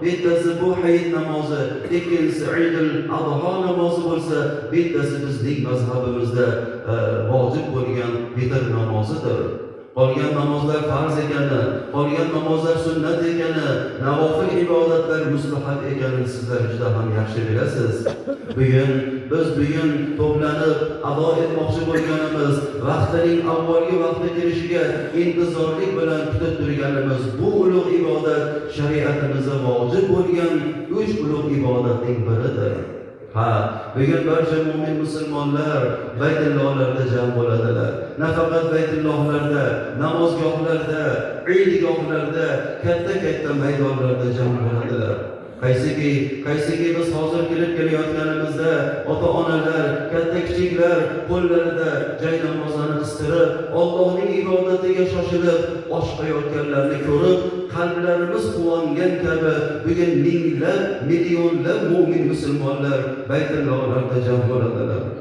Bittasi bu hayit namozi, ikkinchisi Idul Adho namozi bo'lsa, bittasi bizning mazhabimizda vojib bo'lgan vitr namozidir. Qolgan namozlar farz ekani, qolgan namozlar sunnat ekani, navofil ibodatlar mustahab ekanini sizlar juda ham yaxshi bilasiz. Bugun biz bugun to'planib ado etmoqchi bo'lganimiz, vaqtining avvalgi vaqti kirishiga intizorlik bilan kutib turganimiz bu ulug' ibodat shariatimizda vojib bo'lgan uch ulug' ibodatning biridir. Ha, bugun barcha mo'min musulmonlar baytullohlarda jam bo'ladilar. Nafaqat baytullohlarda, namozgohlarda, iydgohlarda, katta-katta maydonlarda jam bo'ladilar. Qaysiki biz hozir kirib kelayotganimizda ota-onalar, katta kichiklar qo'llarida jay namozlarni qistirib, Allohning ibodatiga shoshilib oshiqayotganlarni ko'rib, qalblarimiz quvongan kabi bugun minglab, millionlab mo'min musulmonlar baytullohlarda jam bo'ladilar.